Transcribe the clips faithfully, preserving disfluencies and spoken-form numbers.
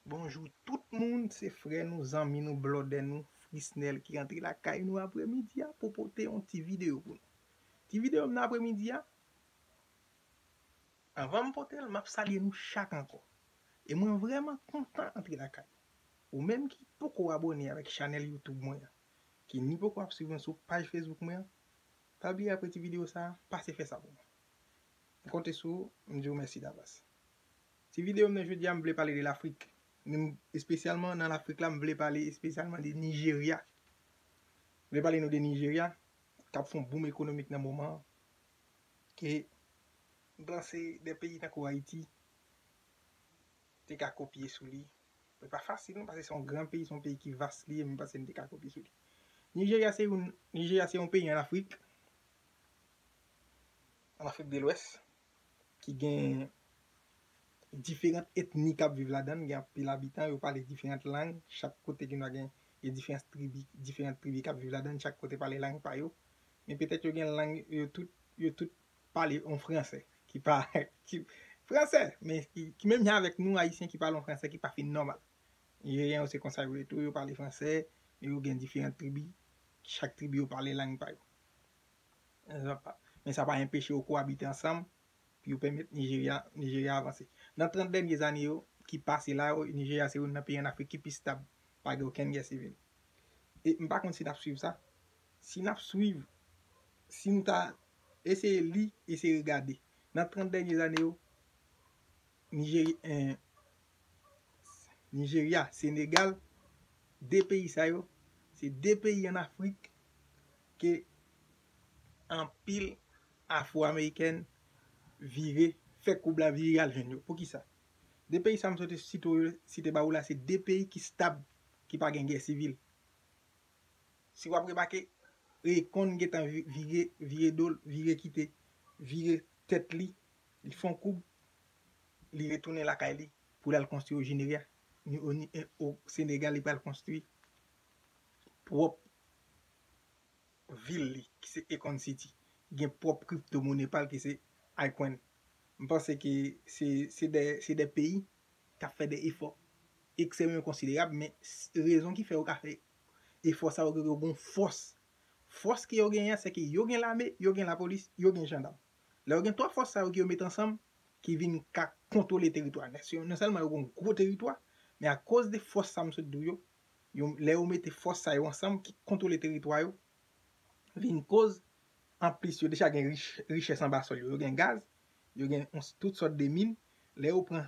Bonjou tout moun, se frè nou, zanmi nou, blòdè nou, Frisnel ki rantre lakay nou apremidi a pou pote yon ti videyo pou nou. Ti videyo m nan apremidi a, anvan m pote l, m ap salye nou chak ankò. E mwen vrèman kontan antre lakay ou. Ou menm ki poko abòne avèk chanèl YouTube mwen an, ki ni poko ap swiv mwen sou paj Facebook mwen an, pa bliye apre ti videyo sa a, pase fè sa pou mwen. M konte sou ou, m di w mèsi davans. Ti videyo m nan jodi a, m vle pale de Lafrik. Men m, espesyalman nan Lafrik la, m vle pale espesyalman de Nijerya. M vle pale nou de Nijerya, k ap fè yon boom ekonomik nan moman an, ke m panse de peyi tankou Ayiti te ka kopye sou li. Men pa fasil non, paske se yon gran peyi, se yon peyi ki vas li ye, men m panse n te ka kopye sou li. Nijerya se yon, Nijerya se yon peyi an Afrik, an Afrik de Lwès, ki gen diferan etni k ap viv ladan l, gen anpil abitan, yo pale diferan lang, chak kote gen dwa gen, gen diferan tribi, diferan tribi k ap viv ladan l, chak kote pale lang pa yo. Men petèt yo gen lang, yo tout, yo tout pale yon fransè, ki pa, ki, fransè, men ki, ki menm jan avèk nou, Ayisyen ki pale yon fransè ki pa fin nòmal. Nijeryen yo se konsa yo ye tou, yo pale fransè, men yo gen diferan tribi, chak tribi yo pale lang pa yo. Men sa pa, men sa pa enpeche yo kowabite ansanm, pou yo pèmèt Nijerya, Nijerya avanse. Nan trant dènye zane yo, ki pase la yo, Nijerya se youn nan peyi an Afrik ki pi stab, pa gen okenn gè sivil. E m pa konn si n ap swiv sa. Si n ap swiv, si n ta eseye li, eseye gade, nan trant dènye zane yo, Nijeri-, eh, Nijerya, Senegal, de peyi sa yo, se de peyi an Afrik ke anpil Afwo-Ameriken vire, fè koub la vire al jwenn yo. Poukisa? De peyi sa m sot site yo, site ba ou la, se de peyi ki stab, ki pa gen gè sivil. Si w ap remake, Akon gentan vi-, vire, vire do l, vire kite, vire tèt li, li fè yon koub, li retounen lakay li pou l al konstwi o Jenerya, ni o, ni, o Senegal, li pral konstwi pwòp vil li, ki se Akon City. Gen pwòp kriptomonnen pa l, ki se iCoin. M panse ke se, se de, se de peyi k ap fè de efò ekstrèmman konsiderab, men s-, rezon ki fè yo ka fè efò sa yo, yo gen fòs. Fòs ke yo genyen an, se ke yo gen lame, yo gen lapolis, yo gen jandam. Lè yo gen twa fòs sa yo ke yo met ansanm, ki vin ka kontwole teritwa a. Non sèlman yo gen yon gwo teritwa, men akoz de fòs sa m sot di w yo, yo, lè yo mete fòs sa yo ansanm ki kontwole teritwa yo, vin koz, anplis, yo deja gen rich-, richès anba sòl yo. Yo gen gaz, yo gen yon s-, tout sòt de min. Lè yo pran,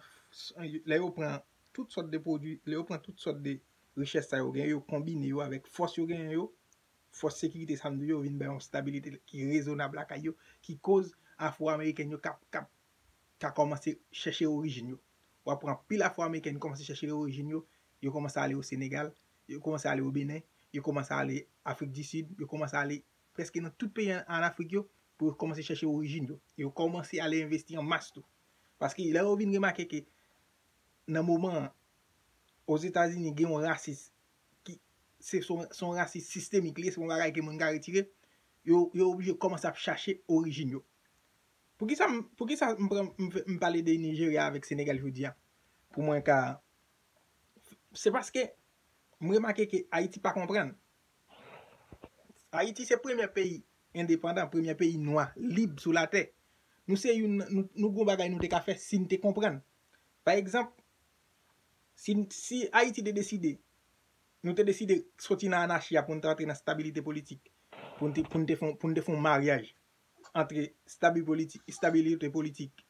lè yo pran tout sòt de pwodui, lè yo pran tout sòt de richès sa yo gen, yo konbine yo avèk fòs yo genyen yo, fòs sekirite sa m di yo, vin bay yon stabilite ki rezonab lakay yo, ki koz Afwo-Ameriken yo k ap, k ap, ka kòmanse chèche orijin yo. W ap wè anpil Afwo-Ameriken kòmanse chèche orijin yo, yo kòmanse ale o Senegal, yo kòmanse ale o Benen, yo kòmanse ale Afrik di Sid, yo kòmanse ale prèske nan tout peyi an, an Afrik yo, pou yo kòmanse chèche orijin yo. Yo kòmanse ale envesti an mas tou. Paske lè yo vin remake ke nan moman an, Ozetazini gen yon rasis ki se, se yon, se yon rasis sistemik li ye, se yon bagay ke moun ka retire, yo, yo oblije kòmanse ap chache orijin yo. Poukisa m, poukisa m pran, m fè, m pale de Nijerya avèk Senegal jodi a? Pou mwen ka, se paske m remake ke Ayiti pa konprann. Ayiti se premye peyi endepandan, premye peyi nwa, lib sou latè. Nou se youn, nou, nou gon bagay nou te ka fè si n te konprann. Pa egzanp, si, si Ayiti te deside, nou te deside soti nan anachi a pou n te antre nan stabilite politik, pou n te, pou n te fè, pou n te fè yon maryaj antre stabi politi-, stabilite politik,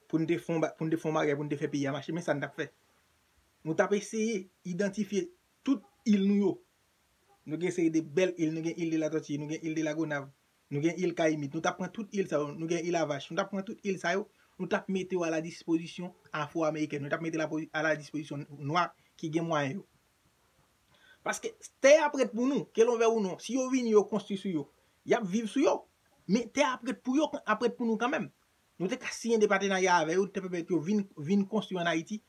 pou n te fè yon ba-, pou n te fè yon maryaj, pou n te fè peyi a mache, men sa n t ap fè. Nou t ap eseye idantifye tout il nou yo. Nou gen seri de bèl il, nou gen il de la Tortue, nou gen il de la Gonâve, nou gen il Kayimit, nou t ap pran tout il sa yo, nou gen il a Vache, nou t ap pran tout il sa yo, nou t ap mete yo a la dispozisyon Afwo-Ameriken, nou t ap mete la, a la dispozisyon nwa ki gen mwayen yo. Paske tè a prèt pou nou, ke l ouvè ou non, si yo vini, yo konstwi sou yo, y ap viv sou yo. Men tè a prèt pou yo, a prèt pou nou kanmenm. Nou te ka siyen de patenarya avè yo, te pèmèt yo vin, vin konstwi ann Ayiti,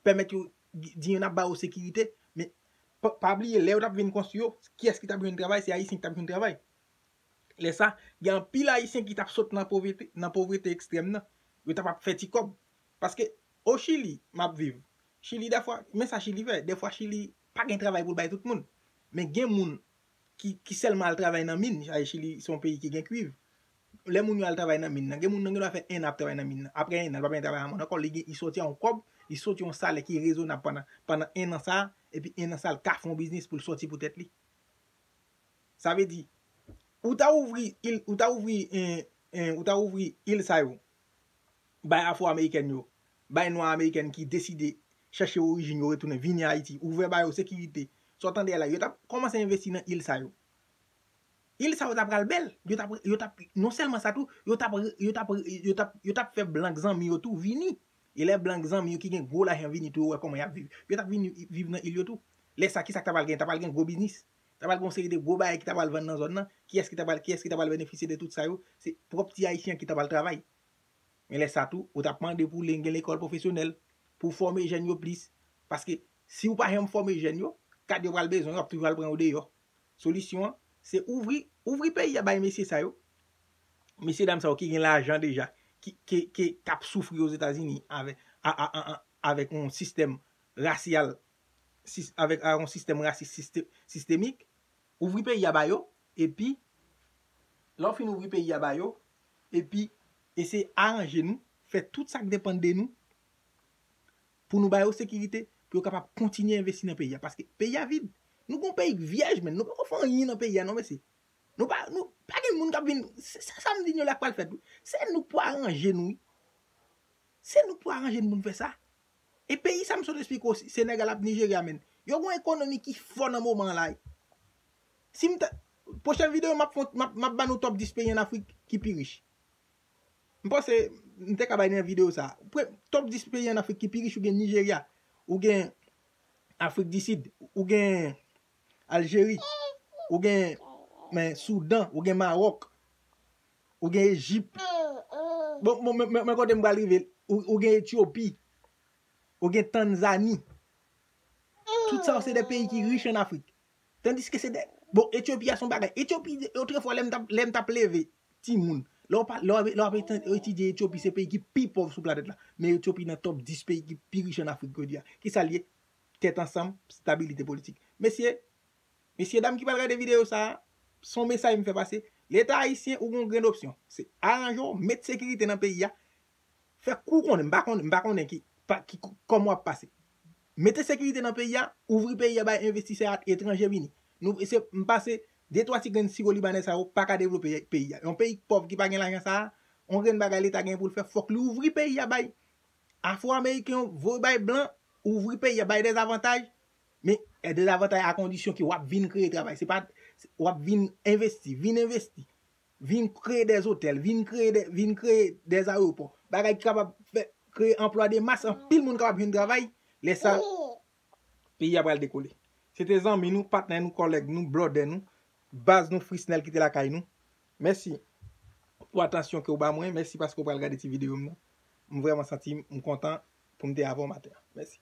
pèmèt yo di, di yo n ap ba yo sekirite, men pa, pa bliye, lè yo t ap vin konstwi yo, kiyès ki t ap jwenn travay? Se Ayisyen ki t ap jwenn travay. Lè sa, gen anpil Ayisyen ki t ap sot nan povrete, nan povrete ekstrèm nan, yo t ap ap fè ti kòb. Paske o Chili, m ap viv, Chili, dèfwa, men sa Chili fè. Dèfwa, Chili pa gen travay pou l bay tout moun. Men gen moun ki, ki sèlman al travay nan min, sa e Chili se yon peyi ki gen kuiv. Lè moun yo al travay nan min nan, gen moun nan gen dwa fè en an ap travay nan min nan. Apre en an, li pa pa gen travay nan min nan ankò, li gen, li soti a yon kòb, li soti yon salè ki rezonab pandan, pandan en an sa a, epi en an sa a, li ka fè yon biznis pou l soti pou tèt li. Sa vle di, ou ta ouvri il, ou ta ouvri, en, en, ou ta ouvri il sa yo, bay Afro-Amerikèn yo, bay Nwa Amerikèn ki deside chèche orijin yo, retounen, vini Ayiti, ouvè ba yo sekirite. Sa w tande a la, yo t ap kòmanse envesti nan il sa yo. Il sa yo ta pral bèl. Yo t ap, yo t ap, non sèlman sa tou, yo t ap, yo t ap, yo t ap, yo t ap fè blan zanmi yo tou vini. E lè blan zanmi yo ki gen gwo lajan vini tou, yo wè kòman y ap viv. Yo t ap vini viv nan il yo tou. Lè sa, ki sa k ta pral gen? Ta pral gen gwo biznis. Ta pral gen yon seri de gwo bagay ki ta pral vann nan zòn nan. Kiyès ki ta pral, kiyès ki ta pral benefisye de tout sa yo? Se pwòp ti Ayisyen ki ta pral travay. Men lè sa tou, ou t ap mande pou gen lekòl pwofesyonèl, pou fòme jèn yo plis. Paske si w pa janm fòme jèn yo, kad yo pral bezwen, yo ap toujou al pran yo deyò. Solisyon an, se ouvri, ouvri peyi a bay mesye sa yo. Mesye dam sa yo ki gen lajan deja, ki, ki, ki, k ap soufri Ozetazini avèk, a, a, a, a, avèk yon sistèm rasyal, sis-, avèk, a, yon sistèm rasis siste-, sistemik. Ouvri peyi a ba yo, epi, lè w fin ouvri peyi a ba yo, epi, eseye aranje nou, fè tout sa k depann de nou, pou nou ba yo sekirite, pou yo kapab kontinye envesti nan peyi a. Paske peyi a vid. Nou gon peyi k vyèj, men nou poko fè anyen nan peyi a, non, mesye. Nou pa, nou, pa gen moun k ap vin, se, se sa m di nou la k pral fèt, wi. Se nou k pou aranje nou, wi. Se nou k pou aranje nou pou n fè sa. E peyi sa m sot esplike w, Senegal ak Nijerya, menm. Yo gon ekonomi ki fò nan moman an la, wi. Si m ta, pwochèn videyo, m ap fè, m ap, m ap ba nou top dis peyi an Afrik ki pi rich. M panse, m te ka bay nan videyo sa. Pre-, top dis peyi an Afrik ki pi rich, ou gen Nijerya, ou gen Afrik di Sid, ou gen Aljeri, ou gen, men, Soudan, ou gen Mawòk, ou gen Ejip. Bon, bon, men, men, men kote m pral rive, ou, ou gen Etyopi, ou gen Tanzani. Tout sa yo se de peyi ki rich an Afrik. Tandiske se de, bon, Etyopi a se yon bagay. Etyopi, otrefwa, lè m t ap, lè m t ap leve timoun, lè w pa, lè w ap, lè w ap etan-, etidye Etyopi, se peyi ki pi pòv sou planèt la. Men Etyopi nan top dis peyi ki pi rich an Afrik jodi a. Kisa l ye? Tèt ansanm, stabilite politik. Mesye, mesye dam ki pral gade videyo sa a, se yon mesaj m fè pase. Leta ayisyen, ou gon grenn opsyon. Se aranje w, met sekirite nan peyi a, fè kou konnen, m pa konnen, m pa konnen ki, pa, ki, kòman w ap pase. Mete sekirite nan peyi a, ouvri peyi a bay envestisè etranje vini. Nou, se, m pase de twa ti grenn siwo libanè sa yo pa ka devlope peyi a. Yon peyi pòv ki pa gen lajan sa a, yon grenn bagay leta gen pou l fè, fòk li ouvri peyi a bay afwo-ameriken yo, voye bay blan, ouvri peyi a, bay dèzavantaj, men, e, dèzavantaj a kondisyon ke w ap vin kreye travay. Se pa, w ap vin envesti, vin envesti, vin kreye dèzotèl, vin kreye dè, vin kreye dèzayewopò. Bagay ki kapab fè, kreye anplwa de mas, anpil moun kapab jwenn travay. Lè sa, peyi a pral dekole. Se te zanmi nou, patnè nou, kòlèg nou, blòdè nou, baz nou, Frisnel ki te lakay nou. Mèsi pou atansyon ke w ba mwen. Mèsi paske w pral gade ti videyo m nan. M vrèman santi m kontan pou m te avè w maten an. Mèsi.